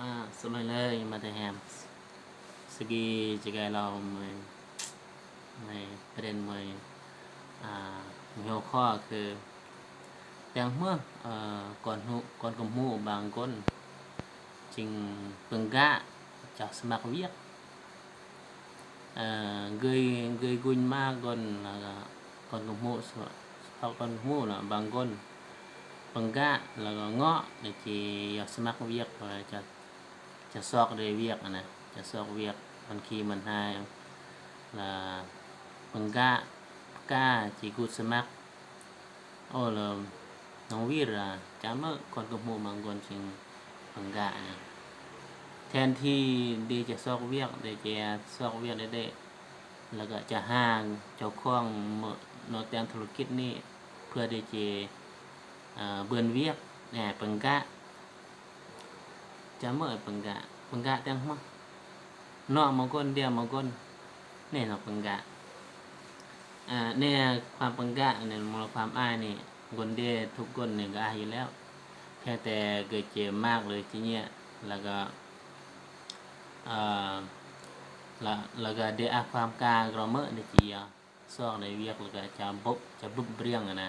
ອາ ສະບາຍດີ ມາແຕ່ແຮມ ສະກີຈະກາຍເລົ່າເມື່ອຍ ໃນປະເດັນເມື່ອຍ ອາ ຫົວຂໍ້ຄື ແຕ່ງເມື່ອ ເອີ ກ່ອນຮູ້ ກ່ອນກຳຮູ້ບາງຄົນ ຈຶ່ງປຶງກະຈາກສະໝັກວຽກ ເອີ ເກີຍ ເກີຍກຸນມາກ່ອນ ແລ້ວກໍກ່ອນກຳຮູ້ ສະເພາະກ່ອນກຳຮູ້ເນາະ ບາງຄົນປຶງກະ ແລ້ວກໍເງາະ ແລ້ວຊິຢາກສະໝັກວຽກ ເພາະວ່າຈະ ຈະຊອກໄດ້ວຽກຫັ້ນນະ ຈະຊອກວຽກ ມັນຂີ້ມັນຫາຍ ແລ້ວປຶງກະ ປະກາ ຊິກຸດສະໝັກ ໂອ້ ແລ້ວນ້ອງວີລະ ຈາເມີ ກ່ອນກຳຮູ້ບາງຄົນຈຶ່ງປຶງກະນະ ແທນທີ່ເດຈະຊອກວຽກ ເດຈະຊອກວຽກໄດ້ ແລ້ວກໍຈະຫາເຈົ້າຂອງເນາະ ແຕ່ງທຸລະກິດນີ້ ເພື່ອເດຈະ ເອີ ເບິ່ນວຽກ ແໜ່ ປຶງກະ ຈາເມີ ປຶງກະ ປຶງກະແຕ່ງຫົວ ເນາະ ມາກ່ອນ ດຽວມາກ່ອນ ແນ່ເນາະ ປຶງກະ ອາ ແນ່ ຄວາມປຶງກະ ແນ່ ຄວາມອ້າຍນີ້ ຄົນເດ ທຸກຄົນນີ້ກໍອ້າຍຢູ່ແລ້ວ ພຽງແຕ່ເກີດເຈັບມາກ ຫຼື ຊິເຍ ແລ້ວກໍ ເອີ ລະ ແລ້ວກໍເດອາຄວາມກາກຣະເມີ ເດຈະ ຊອກໄດ້ວຽກ ແລ້ວກໍຈະບົບ ຈະບຶບເບື່ອງຫັ້ນນະ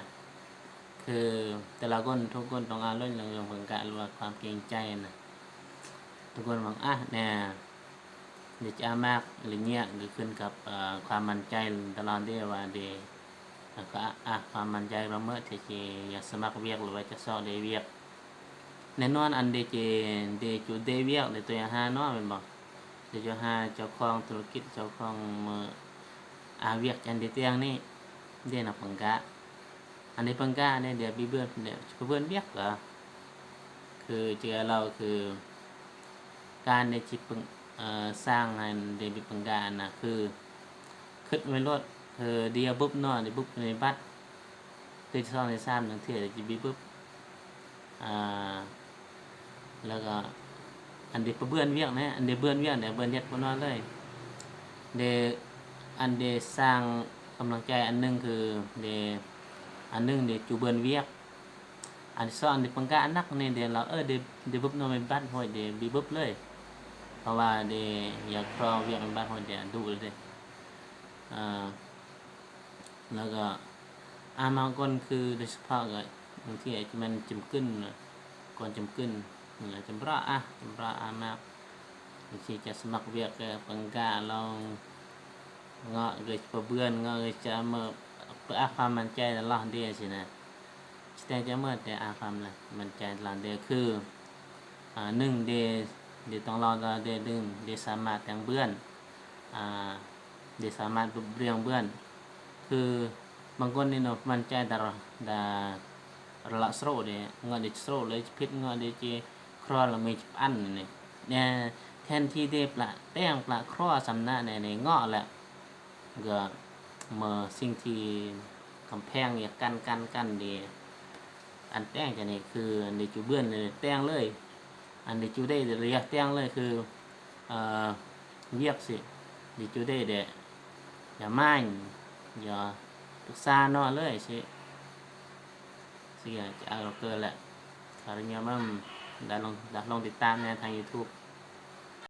ຄືແຕ່ລະຄົນ ທຸກຄົນຕ້ອງອາລົມເລື່ອງເພິ່ງກະ ຫຼືວ່າຄວາມເກງໃຈນະ ທຸກຄົນວ່າ ອາ ແນ່ ເດຈະອາມາກ ຫຼື ເງຍ ກໍຂຶ້ນກັບ ເອີ ຄວາມໝັ້ນໃຈຕະຫຼອດເດ ວ່າເດ ແລ້ວກໍ ອາ ຄວາມໝັ້ນໃຈລະເມີດ ທີ່ຈະຢາກສະໝັກວຽກ ຫຼືວ່າຈະຊອກໄດ້ວຽກ ແນ່ນອນ ອັນເດຈະ ເດຈະໄດ້ວຽກ ເດໂຕຫາເນາະ ແມ່ນບໍ່? ເດຈະຫາເຈົ້າຂອງທຸລະກິດ ເຈົ້າຂອງເມີ ອາ ວຽກອັນເດແຕ່ງນີ້ ເດນະ ປຶງກະ ອັນເດປຶງກະ ອັນເດ ເດບິເບິ່ນ ເດເບິ່ນວຽກກະ ຄືເຈລາວ ຄືການເດຊິປຶງ ເອີ ສ້າງໃຫ້ເດບິປຶງກະນະ ຄື ຄິດໄວ້ໂລດ ຄືເດບຶບເນາະ ເດບຶບໃນບັດ ເທື່ອທີສອງ ທີສາມ ຈັ່ງເທື່ອຊິບິບຶບ ອາ ແລ້ວກໍອັນເດປະເບື່ອນວຽກນະ ອັນເດເບື່ອນວຽກນະ ເບື່ອນເຮັດບໍ່ນອນເລີຍ ເດ ອັນເດສ້າງກຳລັງໃຈອັນໜຶ່ງ ຄືເດ ອັນໜຶ່ງເດຈູເບື່ອນວຽກ ອັນທີສອງ ເດປຶງກະໜັກນີ້ ເດລາວ ເອີ ເດ ເດບຶບເນາະ ແມ່ນບັດໂຫຍ ເດບິບຶບເລີຍ ເພາະວ່າເດຢາກຄອວຽກແມ່ນບັດໂຫຍ ເດດຸເລີຍເດ ອາ ແລ້ວກໍ ອາ ບາງຄົນຄືໂດຍສະເພາະກໍບາງທີອາດຈະແມ່ນຈຳກຶນ ກ່ອນຈຳກຶນ ຈຳເພາະ ອາ ຈຳເພາະ ອາ ມາກ ບາງທີຈະສະໝັກວຽກກໍປຶງກະລອງເງາະ ກໍປະເບື່ອນ ເງາະ ກໍຈະມາ ອາ ຄວາມໝັ້ນໃຈຕະຫຼອດເດຊີ້ນະ ແຕ່ຈະເມີ ແຕ່ ອາ ຄວາມໝັ້ນໃຈຕະຫຼອດເດ ຄື ອາ ໜຶ່ງ ເດ ເດຕ້ອງລອຕະຫຼອດເດ ໜຶ່ງ ເດສາມາດແຕ່ງເບື່ອນ ອາ ເດສາມາດເບື່ອນ ເບື່ອນ ຄືບາງຄົນນີ້ເນາະ ໝັ້ນໃຈຕະຫຼອດ ດາ ລະໂຊເດ ເງາະເດໂຊເລີຍ ຜິດເງາະເດເຈ ຄຣອລະມີອັນນີ້ ແນ່ ແທນທີ່ເດປະແຕ່ງປະຄຣໍສຳນະແນ່ ເງາະແຫຼະ ກໍເມີສິ່ງທີ່ກຳແພງ ຢາກກັ້ນ ກັ້ນ ກັ້ນເດ ອັນແຕ່ງຈາກນີ້ຄື ອັນເດຈູເບື່ອນ ແຕ່ງເລີຍ ອັນເດຈູໄດ້ ຢາກແຕ່ງເລີຍ ຄື ເອີ ວຽກຊິ ເດຈູໄດ້ແດ່ ຢ່າມາຍ ຢ່າປຶກສາເນາະເລີຍຊິ ຊິຈະເອົາເກີນແຫຼະ ຄາວນີ້ມາ ດາລອງ ດາລອງຕິດຕາມແນ່ທາງຢູທູບ.